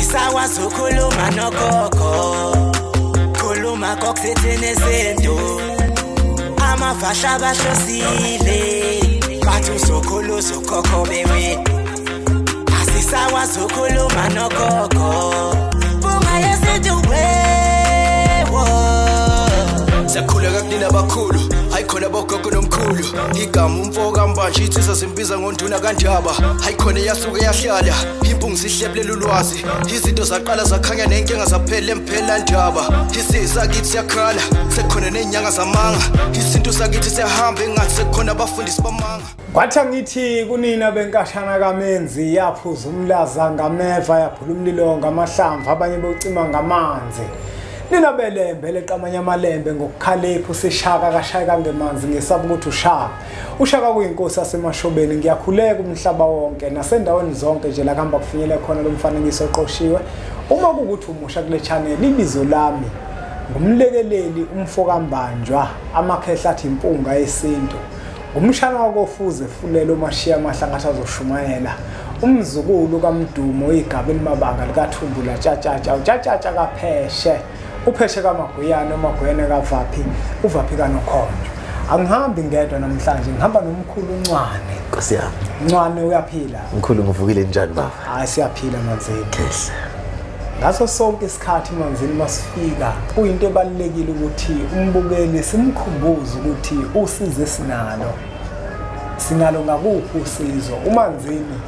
Asisakwazi ukukhuluma nogogo, khuluma kokuthethene izinto. Amafasha bahlosile, bathi uzokhulu uzokhokho bewe. Asisakwazi ukukhuluma nogogo, bunga yesintu wewo. Siyakhuleka kunina abakhulu, hayi khona bogogo nomkhulu. Igama umfo kaMbanje insizwa simbiza ngonduna kaNdaba. Hayi khona yasuke yahlala, impungu sihlebulela ulwazi. Izinto zaqala zakhanya nenkinga zaphela emphela ndaba. Isizakithi siyakhala, sekukhona nezinyanga zamanga. Isintu sakithi siyahamba engathi sekukhona abafundisi bamanga. Kwathi angithi kunina benkashana kaMenzi yaphuza umlaza ngameva, yaphula umlilo ngamahlamvu, abanye bocima ngamanzi. Nina belembe leqamanye amalembe ngokukhalipha usishaka kashaya ngemanzi ngesaba ukuthi ushaka. Ushaka kuyinkosi yasemashobeni. Ngiyakhuleka umhlaba wonke nasendaweni zonke nje la kuhamba kufinyele khona lo mfanekiso oqoshiwe. Uma kukuthi umusha kule channel, ibizo lami ngumlekeleli umfo kaMbanjwa, amakhehla athi impunga yesintu. Ngumshana wakofuze fulelo mashiya amahlangathi azoshumayela. Umzukulu kaMdumo igaba elimabanga likaThumbu latshatshatsha, utshatshatsha kapheshe. Upheshe kaMaguyane, uMaguyane kaVaphi, uVaphi kaNokhonjo. Angihambi ngedwa namhlanje, ngihamba nomkhulu uNcwane. Nkosi yami. Ncwane uyaphila? Mkhulu ngivukile, njani baba? Hayi siyaphila Manzini. Khehla. Ngaso sonke isikhathi Manzini masifika, kuyinto ebalulekile ukuthi umbukeli simkhumbuze ukuthi usizo sinalo. Sinalo ngakuphi usizo? UManzini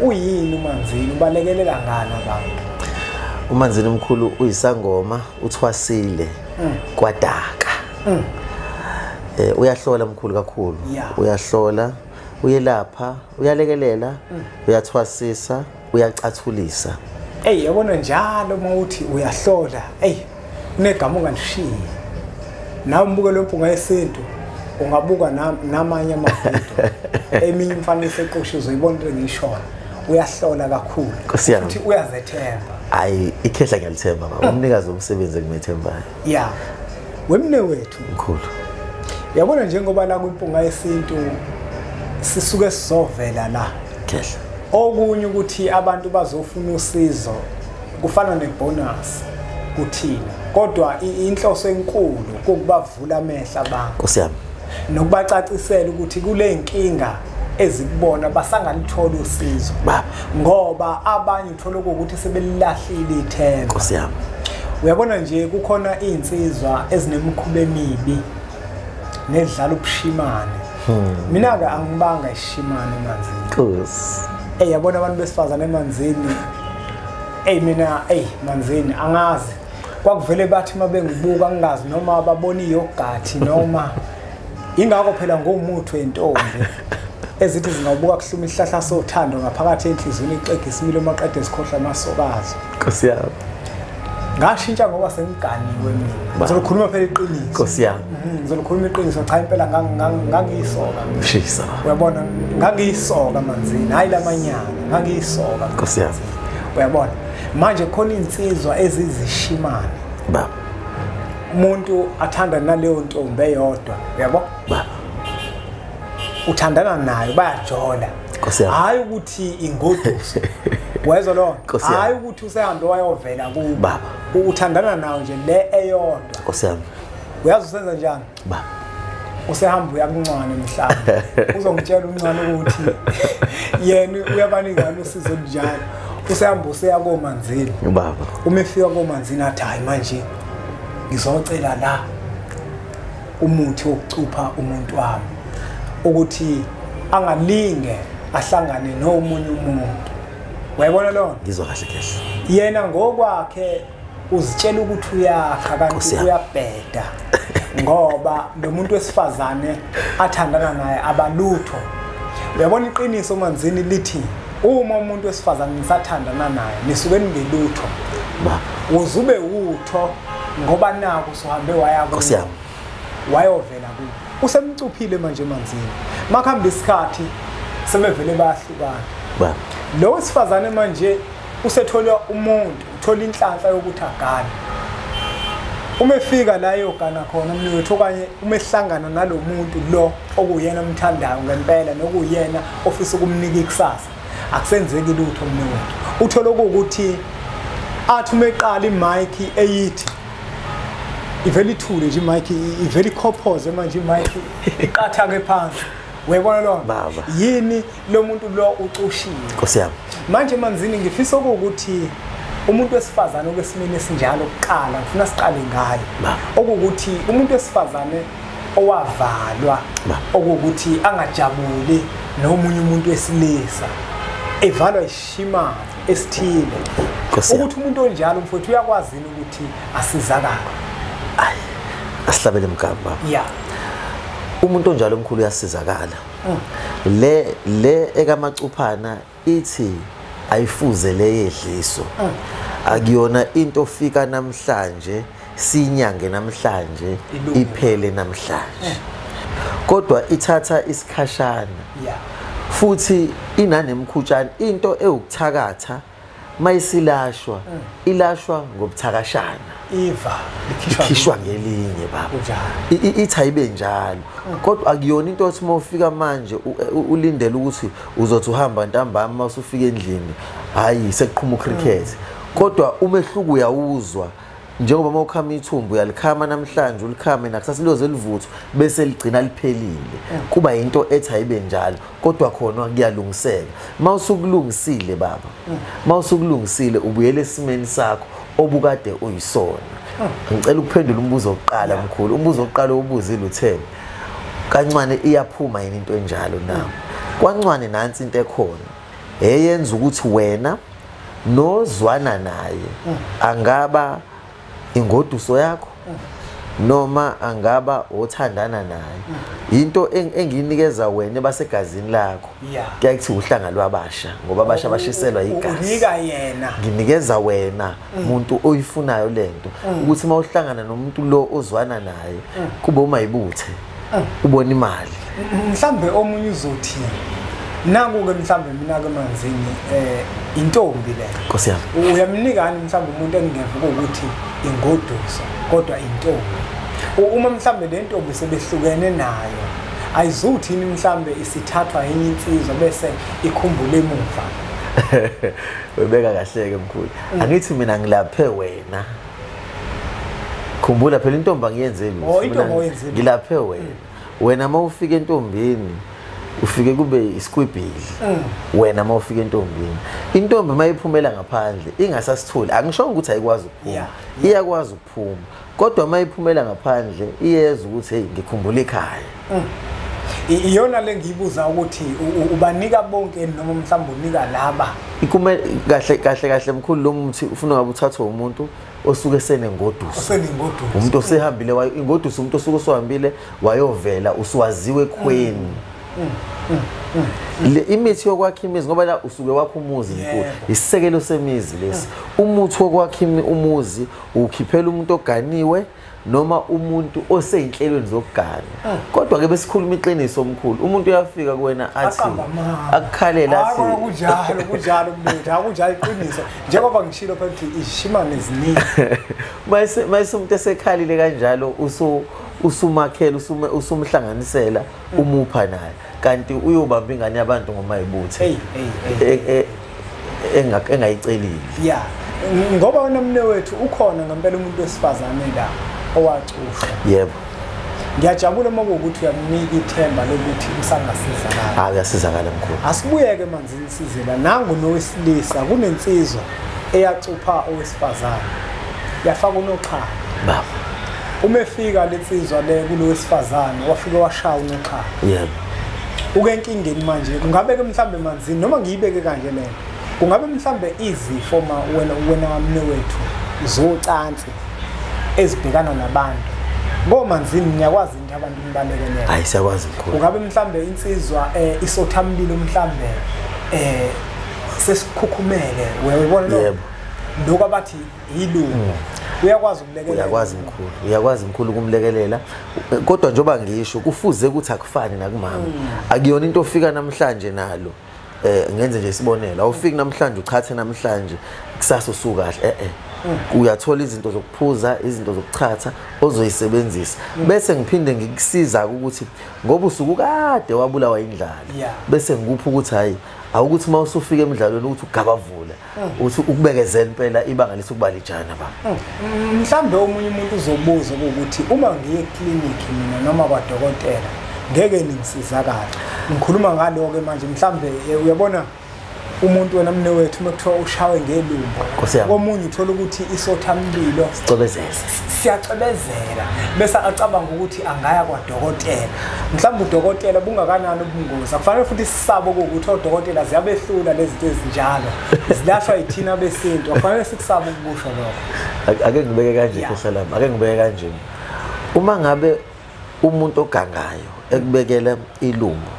uyini uManzini? Ubalekelela ngani abantu? UManzini mkhulu uyisangoma, uthwasile kwadaka. Uyahlola mkhulu kakhulu. Uyahlola, uyelapha, uyalekelela, uyathwasisa, uyacathulisa. Ey yabona njalo uma uthi uyahlola, ey unegama ongalishiyi. Nawe umbukelo wempunga yesintu ungabuka namanye amavidiyo. Eminye imfanekiso eqoshiwe uzoyibona into engiyishoyo. Uyahlola kakhulu. Futhi uyazethemba. Hayi ikhehla ngiyalithemba baba. Umnikazi womsebenzi engimethembayo. Yeah. Wemne wethu mkhulu. Yabona njengoba la kwimpunga yesintu sisuke sizovela la. Khehla. Okunye ukuthi abantu bazofuna usizo kufana nebonus kuthina. Kodwa inhloso enkulu ukubavula amehlo abantu. Nkosi yami. Nokubacacisela ukuthi kule inkinga ezikubona basangalithola usizo. Baba. Ngoba abanye uthola ukuthi sebelilahlile ithemba. Nkosi yami. Uyabona nje kukhona izinsizwa ezinemikhuba emibi nedlala ubushimane. Mina ke angibanga ishimane emanzini. Nkosi. Ey yabona abantu besifazane emanzini. Ey mina ey Manzini angazi. Kwakuvele bathi mabengibuka ngingazi noma babona iyogathi noma ingakho phela ngomuthi wentombi. Ezithi zingabuka kuhluma isihlahla sothando ngaphakathi enhliziyweni ixega isimilo maqede sikhohlwa amasokazo. Nkosi yami. Ngashintsha ngoba sengiganiwe mina. Ngizolikhuluma phela iqiniso. Nkosi yami. Ngizolikhuluma iqiniso cha impela ngangiyisoka. Shisa. Uyabona ngangiyisoka Manzini, hayi lamanyana, ngangiyisoka. Nkosi yami. Uyabona manje khona insizwa ezizishimane. Baba. Umuntu athanda naleyo ntombi eyodwa, uyabo? Baba. Uthandana nayo bayajola. Hayi ukuthi ingoduso. Wezwa lo? Hayi ukuthi usehambe wayovela kubo. Baba. Uthandana nayo nje le eyodwa. Nkosi yami. Uyazi usenza njani? Baba. Usehamba uyakuncane mhlawumbe. Uzongitshela uNcwane ukuthi yena uyabanika usizo olunjani. Usehamba useya koManzini. Baba. Uma efika koManzini athi hayi manje ngizocela la umuthi wokucupha umuntu wami. Ukuthi angalinge ahlangane nomunye umuntu. Uyayibona lo? Ngizwa kahle kahle. Yena ngokwakhe uzitshela ukuthi uyakha kanti uyabheda. Ngoba lo muntu wesifazane athandana naye abalutho. Uyabona iqiniso Manzini lithi uma umuntu wesifazane nisathandana naye nisuke ningelutho. Baba. Uzube utho ngoba naku usuhambe waya kuyo. Nkosi yami. Wayovela kuyo. Usemcuphile manje Manzini. Makuhamba isikhathi sebevele bayahlukana. Baba. Lo wesifazane manje usethola umuntu, uthola inhlanhla yokuthi agane. Uma efika la eyogana khona umnewethu okanye uma ehlangana nalomuntu lo okuyena omthandayo ngempela nokuyena ofisa ukumnika ikusasa. Akusenzeki lutho mnewethu. Uthola ukuthi athi uma eqala imic eyithi ivele ithule nje imic, ivele ikhophoze manje imic iqatha ke phansi. Uyabona lo yini lo muntu lo ucushile. Nkosi yami. Manje Manzini ngifisa ukuthi umuntu wesifazane okwesimeni esinjalo kuqala ngifuna siqale ngayo. Okukuthi umuntu wesifazane owavalwa okukuthi angajabuli nomunye umuntu wesilisa evalwa ishimane esithile, ukuthi umuntu onjalo mfowethu uyakwazi ukuthi asizakale. Ayi, asihlabele mgama baba. Yeah. Umuntu onjalo omkhulu uyasizakala. Le ekamacuphana ithi ayifuze le yedliso. Akuyona into ofika namhlanje sinyange namhlanje iphele namhlanje. Kodwa ithatha isikhashana. Futhi inanemkhutshana into ewukuthakatha mayisilashwa ilashwa ngobuthakashana. Iva likhishwa ngelinye baba. Ithi ayibe njalo. Kodwa akuyona into othi mawufika manje ulindele ukuthi uzothi uhamba ntambama mawusufika endlini hayi sekuqhuma ucricket. Kodwa umehluko uyawuzwa njengoba mawukhama ithumbu uyalikhama namhlanje ulikhame nakusasa liyoze livuthwe bese ligcina liphelile. Kuba into ethi ayibe njalo kodwa khona kuyalungiseka. Mawusukulungisile baba, mawusukulungisile ubuyele esimeni sakho obukade uyisona. Ngicela ukuphendula umbuzo wokuqala mkhulu. Umbuzo wokuqala obuzile utheni? Kancane iyaphuma yini into enjalo na? Kwancane nansi into ekhona eyenza ukuthi wena nozwana naye angaba ingoduso yakho noma angaba othandana naye. Into engiyinikeza wena basegazini lakho. Kuyakuthi uhlanga lwabasha ngoba abasha bashiselwa igazi. Unika yena. Nginikeza wena umuntu oyifunayo lento ukuthi mawuhlangana nomuntu lo ozwana naye kube umayibuthe ubona imali. Mhlambe omunye uzothi nangu ke mhlambe mina ke Manzini intombi le. Nkosi yami. Uyamnikani mhlambe umuntu engeva ukuthi ingoduso kodwa intombi. Uma mhlambe le ntombi sebehlukene nayo ayizuthi yini mhlambe isithathwa enye insizwa bese ikhumbule emuva. Ubeka kahle ke mkhulu. Angithi mina ngilaphe wena. Khumbula phela intombi angiyenzeli lutho. Intombi oyenzeli. Ngilaphe wena. Wena mawufika entombini ufike kube isikwibhili. Wena mawufika entombini, intombi mayiphumela ngaphandle ingasasitholi. Angisho ukuthi ayikwazi ukuphuma, iyakwazi ukuphuma, kodwa mayiphumela ngaphandle iyeza ukuthi hey ngikhumbula ekhaya. Iyona le ngiyibuza ukuthi ubanika bonke noma mhlawumbe unika laba. Ikumele kahle kahle kahle mkhulu lo muthi ufuna ngabe uthathwa umuntu osuke senengoduso. Osenengoduso. Umuntu osehambile ingoduso umuntu osuke osehambile wayovela usuwaziwe ekhweni. Le imithi yokwakha imizi ngoba la usuke wakha umuzi mkhulu, isisekelo semizi lesi. Umuthi wokwakha umuzi ukhiphela umuntu oganiwe noma umuntu oseyinhlelweni zokugana. Kodwa ke besikhuluma iqiniso omkhulu, umuntu uyafika kuwena athi akukhalela athi kunjalo kunjalo mnethu, akunjalo iqiniso. Njengoba ngishilo phela ukuthi ishimane ziningi. Mayise umuntu esekhalile kanjalo usumakhela usumhlanganisela umupha naye, kanti uyobamba ingane yabantu ngoma ibuthe engayicelile. Yeah, ngoba wena mne wethu ukhona ngempela umuntu wesifazane la owacushwa. Yebo. Ngiyajabula uma kuwukuthi uyamnika ithemba lokuthi usangasizakala. Hayi uyasizakala mkhulu. Asibuyeke Manzini sizela nangu nowesilisa kunensizwa eyacupha owesifazane. Yafaka unoxhaka. Baba. Uma efika lensizwa le kulowesifazane wafika washaya unoxhaka. Yebo. Uke enkingeni manje kungabe ke mhlambe Manzini noma ngiyibeke kanje lena. Kungabe mhlambe izifo ma wena mne wethu zocansi ezibhekana nabantu. NgoManzini ngiyakwazi into abantu nibalekelele. Hayi siyakwazi mkhulu. Kungabe mhlambe insizwa isothamlilo mhlambe sesikhukhumele uyabona lo. Yebo. Lokho abathi ilungu. Uyakwazi ukulekelela. Uyakwazi mkhulu. Uyakwazi mkhulu kumlekelela. Kodwa njoba ngisho kufuze ukuthi akufani nakumama. Akuyona into ofika namhlanje nalo. Ngenze nje isibonelo, awufiki namhlanje uchathe namhlanje kusasa usukahle. Uyathola izinto zokuphuza, izinto zokuchatha ozoyisebenzisa. Bese ngiphinde ngikusiza ukuthi ngoba usuku kade wabulawa indlala. Bese ngikupha ukuthi hayi awukuthi mawusufika emidlalweni ukuthi ugabavula, uthi ukubekezela impela ibanga lesukubalijana baba. Mhlambe omunye umuntu uzobuza ukuthi uma ngiye eclinic mina noma kwadokotela ngeke ningisizakala. Ngikhuluma ngaloko manje mhlambe uyabona umuntu wena mne wethu uma kuthiwa ushawe ngelumbo, komunye uthola ukuthi isothamlilo sicobezela, siyacobezela bese acabanga ukuthi angaya kwadokotela. Mhlawumbe udokotela bungakanani ubungozi, akufanele futhi sisabo ukuthi odokotela ziyabehlula lezi zinto ezinjalo, zilashwa yithina besintu, akufanele sikusabe ukusho lokho. Ake ngibeke kanje Khosalami, ake ngibeke kanje. Uma ngabe umuntu ogangayo ekubekela ilumbo,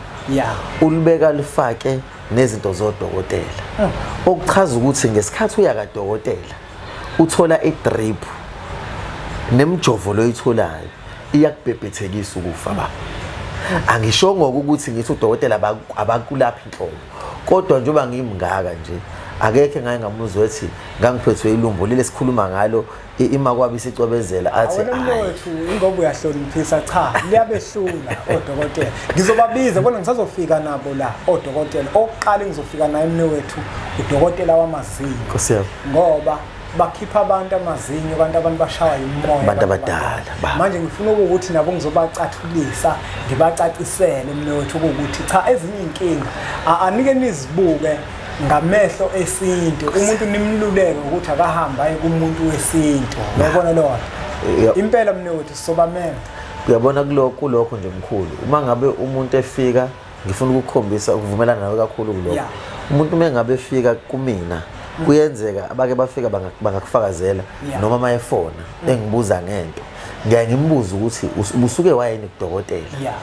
ulibeka lifake nezinto zodokotela, okuchaza ukuthi ngesikhathi uya kadokotela uthola idrip nemjovo loyitholayo iyakubhebhethekisa ukufa baba. Angishongo ukuthi ngithi udokotela abakulaphi inhlobo, kodwa njengoba ngimngaka nje akekho engake ngamuzwa ethi ngangiphethwe ilumbo leli sikhuluma ngalo imakwabi isicwebezela athi wethu ingoba uyahloniphisa. Cha, liyabehlula odokotela. Ngizobabiza bona, ngisazofika nabo la odokotela. Oqala ngizofika naye mne wethu udokotela wamazinyo, ngoba bakhipha abantu amazinyo kanti abantu bashawa yimoya, abantu abadala. Manje ngifuna ukuthi nabo ngizobacathulisa ngibacacisele mne wethu ukuthi cha ezinye inkinga anike nizibuke ngamehlo esintu, umuntu nimluleke ukuthi akahamba aye kumuntu wesintu. Uyabona lona impela mne wethu sisobamema. Uyabona kulokho nje mkhulu, uma ngabe umuntu efika, ngifuna ukukukhombisa ukuvumelana nawe kakhulu kulokho. Umuntu uma ngabe efika kumina, kuyenzeka abake bafika bangakufakazela noma mayefona engibuza ngento, ngiyaye ngimbuze ukuthi ubusuke wayeni kudokotela.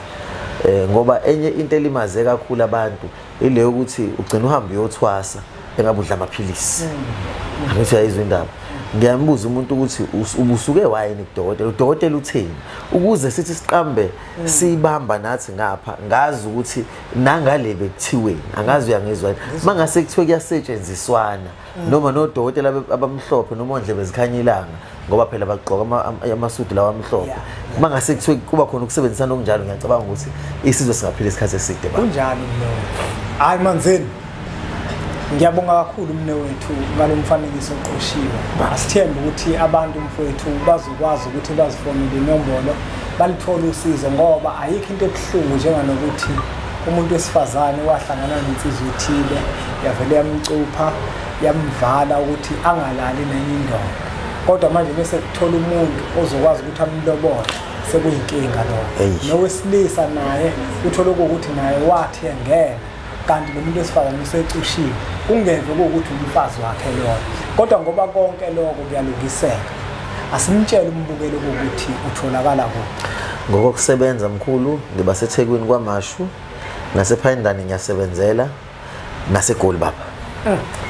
Ngoba enye into elimaze kakhulu abantu ile ukuthi ugcina uhambe uyothwasa engabe udla amaphilisi. Angithi uyayizwa indaba. Ngiyambuza umuntu ukuthi ubusuke wayeni kudokotela, udokotela utheni, ukuze sithi siqambe sibamba nathi ngapha ngazi ukuthi nangale bekuthiweni, angazi uyangizwa. Mangase kuthiwe kuyasetshenziswana noma nodokotela abamhlophe noma ondlebe zikhanya ilanga, ngoba phela bagqoka amasudu lawa amhlophe. Mangase kuthiwe kuba khona ukusebenzisana okunjalo, ngiyacabanga ukuthi isizwe singaphila isikhathi eside baba. Kunjalo mne wethu. Hayi Manzini, ngiyabonga kakhulu mne wethu ngalo mfanekiso oqoshiwe. Asithembe ukuthi abantu mfowethu bazokwazi ukuthi bazifonele inombolo balithole usizo, ngoba ayikho into ebuhlungu njenganokuthi umuntu wesifazane wahlangana nensizwa ethile yavele yamcupha yamvala ukuthi angalali nenye indoda, kodwa manje bese kuthola umuntu ozokwazi ukuthi amlobole sekuyinkinga lokho. Nowesilisa naye uthola ukuthi naye wathi engena kanti lo muntu wesifazane usecushiwe, kungeve ukuthi umfazi wakhe loyo. Kodwa ngoba konke lokho kuyalungiseka, asimtshele umbukelo ukuthi utholakala kuphi. Ngokusebenza mkhulu, ngiba seThekwini kwaMashu, nasePhayindane ngiyasebenzela, naseGoli baba.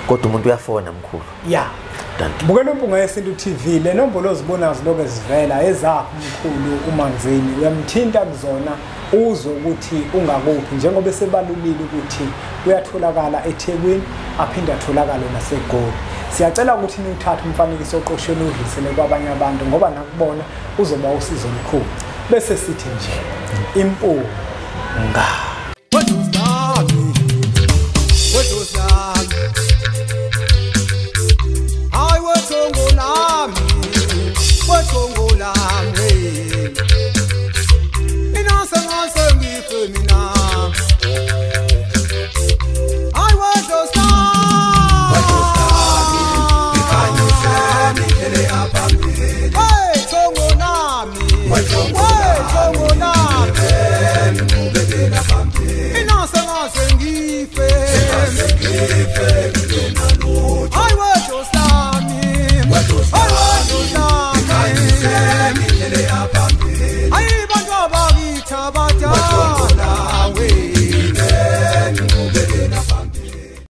Kodwa umuntu uyafona mkhulu. Bukela Impunga Yesintu TV, le nombolo ozibonayo zilokhu zivela ezakho mkhulu uManzini, uyamthinta kuzona uzwe ukuthi ungakuphi, njengoba esebalulile ukuthi uyatholakala eThekwini aphinde atholakale naseGoli. Siyacela ukuthi niwuthathe umfanekiso oqoshweni udlulisele kwabanye abantu, ngoba nakubona uzoba usizo olukhulu. Bese sithi nje impunga. Hayi wethongo lami, wethongo lami.